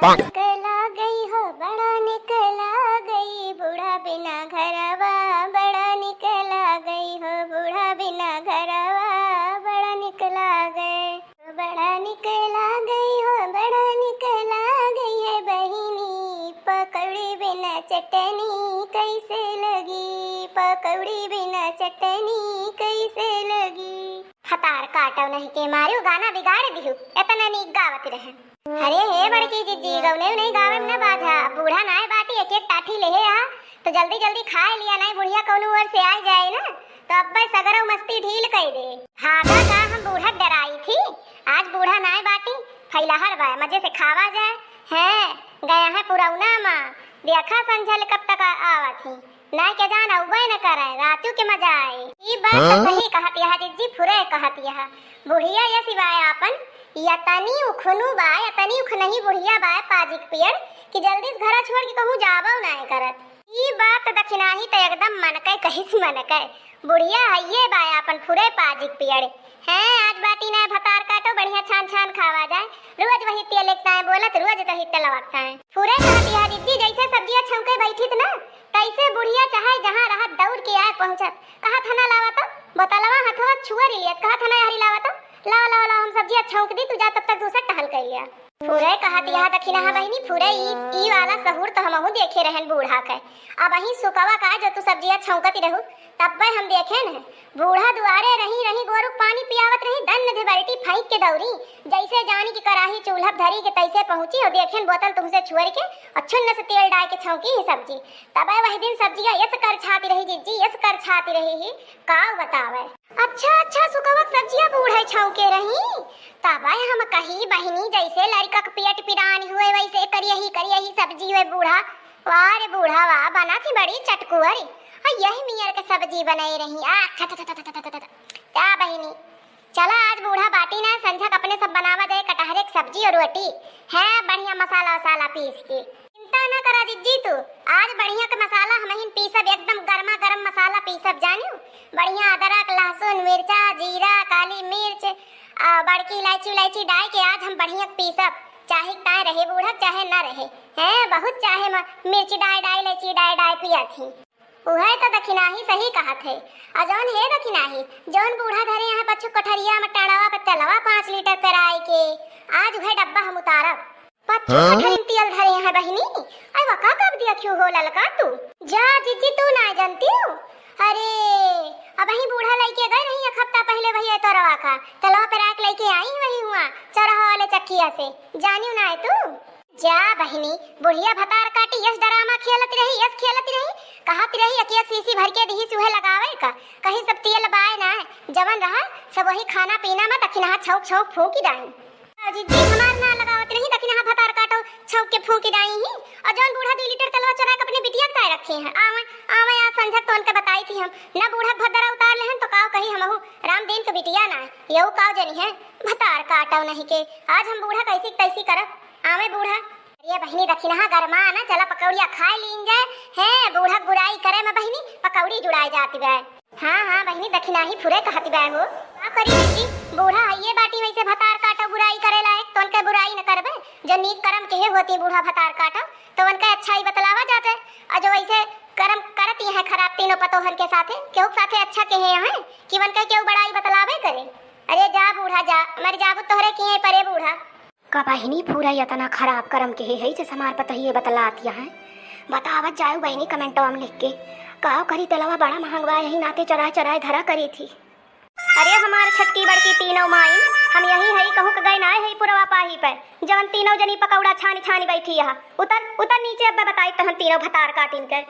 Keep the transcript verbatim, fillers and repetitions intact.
बड़ा निक लागई हो, बड़ा निक लागई, बूढ़ा बिना घरवा, बड़ा निक लागई हो, बूढ़ा बिना घरवा, बड़ा निक लागई। बड़ा निक लागई हो, बड़ा निक लागई है बहिनी, पकौड़ी बिना चटनी कैसे लगी, पकौड़ी बिना चटनी कैसे लगी। भतार काटो नहीं के मारियो गाना बिगाड़ दिहु, एतना नीक गावत रहे। अरे हे बड़की जिज्जी, गौने नहीं गावे में ना बाझा, बूढ़ा नाय बाटी, एक एक टाठी लेहे आ, तो जल्दी जल्दी खाए लिया, नहीं बुढ़िया कौनो ओर से आ जाए ना, तो अब्बे सगरौ मस्ती ढील कई दे। भागा का हम बूढ़ा डराई थी, आज बूढ़ा नाय बाटी, फैलाहर बा, मजे से खावा जाए। हैं, गया है पुरौना माँ, देखा संझल कब तक आ-, आवत ही। नाय के जान अउबे न करे, रातू के मजा आए। ई बात तो हाँ? सही कहत यह जिज्जी, फुरे कहत यह। बुढ़िया ये सिवाय आपन यतनी उखनू बा, यतनी उखनही बुढ़िया बा, पाजिक पियड़, कि जल्दी से घरा छोड़ के कहूँ जाबो नाय करत। ई बात दखिनाही त एकदम मन के कहिस मन के। बुढ़िया हइये बा आपन फुरे पाजिक पियड़। हैं, आज बाटी नाय भतार काटो, बढ़िया छान छान खावा जाए। रोज वही तेल एक ताए बोलत, रोज वही तेलवा ताए। फुरे कहत यह जिज्जी, जैसे सब्जिया छौंके बैठित ना, तैसे बुढ़िया चाहे जहाँ रहत दौड़ के आए पहुँचत। कहत हना लावा तो, बोतलवा हथवा छुअर लियत, कहत हना हरी लावा तो, लावा, लावा, लावा, हम सब्जिया छौंक दी, तू जा तब तक दूसर टहल कर लिया। फुरे कहत यह दखिनहा बहिनी, फुरे ई, ई वाला सहूर तो हमहू देखे रहन बूढ़ा के। अबहीं सुकवा का जो तू सब्जिया छौंकत रहू, तब्बे हम देखे न। बूढ़ा दुआरे रही रही गोरू पानी पियावत रही, दन्न दे बाल्टी फेंक के दौरी, जैसे जानी कि कराही चूल्हा धरी के तैसे पहुँची और देखेन बोतल तुमसे छुअर के और छुन्न से तेल डाल के छौंकी ही सब्जी। तबे वही दिन सब्जिया यस कर छाती रही जिज्जी, यस कर छाती रही ही, का बतावे। अच्छा, अच्छा, सुकवक सब्जिया बूढ़े छौंके रही। तबे हम कही बहिनी, जैसे लड़का के पेट पिरानी हुए वैसे करियही करियही सब्जी हुए बूढ़ा। वाह रे बूढ़ा वाह, बना थी बड़ी चटकुअरी। आ यही मियर के सब्जी बनाई रही। आ, थ, थ, थ, थ, थ, थ, थ, थ। जा बहिनी, चला आज बूढ़ा बाटी ना, संझक अपने सब बनावा जाए कटहरे के सब्जी और रोटी। है बढ़िया मसाला वसाला पीस के। चिंता ना करा जिज्जी तू, आज बढ़िया के मसाला हमहिन पीसब, एकदम गर्मा गर्म मसाला पीसब जानियो। बढ़िया अदरक, लहसुन, मिर्चा, जीरा, काली मिर्च, आ, बड़की इलायची, इलायची डाल के आज हम बढ़िया पीसब। चाहे ताए रहे बूढ़ा, चाहे ना रहे। हैं, बहुत चाहे म-, मिर्ची डाय डाय, इलायची डाय डाय पिया थी। उहे तो दखिनाही सही कहत है। आ जौन हे दखिनाही, जौन बूढ़ा धरे यहाँ पच्चू कोठरिया में टड़वा पे तेलवा पाँच लीटर पेराए के, आज उहे डब्बा हम उतारब। पच्चू हाँ? कोठरी में तेल धरे यहाँ बहिनी, अरे वका कब दिया क्यों हो ललका तू? जा जिज्जी तू ना जानती हो। अरे, अबहीं बूढ़ा लइके गए रही एक हफ्ता पहिले वही एतरवा का, तेलवा पेराए के लइके आई वही हुआ, चौराहा वाले चक्किया से, जानियो ना है तू? जा बहिनी, बुढ़िया भतार काटी, यस डरामा खेलत रही, यस खेलत रही, कहत रही, एक एक सीसी भर के दिही सुहे लगावे का, कहीं सब तेल बाय ना है, जवन रहा, सब वही खाना पीना में दखिनहा छौंक छौंक फूंकी डाई। जिज्जी हमार ना लगावत रही, दखिनहा भतार काटो, छौंक के फूंकी डाई ही, और जवन बूढ़ा दुई लीटर तेलवा चोरा के अपने बिटिया के ताए रखे हैं, आवे, आवे आज संझक तो उनके बताई थी हम, ना बूढ़ा भदरा उतार लेहन तो काव कही हमहू रामदीन के बिटिया ना है, यहू काव जनी है, भतार काटो नहीं के, आज हम बूढ़ा कैसी तैसी करब, आवे बूढ़ा। अरे बहिनी, दखिनहा गरमा ना, चला पकौड़िया खाए लीन जाए। हे, बूढ़ा बुराई करे में बहिनी, पकौड़ी जुड़ाए जाती बे। हाँ, हाँ बहिनी, दखिनाही फुरे कहती बे हो। का करी जिज्जी, बूढ़ा हइये बाटी, वैसे भतार काटो बुराई करे लायक, तो उनके बुराई न करबे। जो नीक करम केहे होती बूढ़ा भतार काटो, तो उनके अच्छाई बतलावा जाते। और जो वैसे करम करती हैं खराब तीनों पतोहन के साथे, केहू के साथे अच्छा केहे हैं कि उनके केहू बड़ाई बतलावे करे। अरे जा बूढ़ा जा, मर जाबू तोहरे किए परे बूढ़ा। का बहिनी फुरे यतना खराब करम केहे है, जैसे हमार पतोहिए बतलात यहाँ। बतावत जाऊ बहिनी कमेंटवा में लिख के। काव करी तेलवा बड़ा महंगवा, यही नाते चोराए चोराए धरा करी थी। अरे हमार छोटकी बड़की तीनों माई, हम यही है कहूँ के गए ना है पुरवा पाही पे, जवन तीनों जनी पकौड़ा छानी छानी बैठी यहाँ। उतर, उतर नीचे, अब बताई तहन तीनों भतार काटिन के।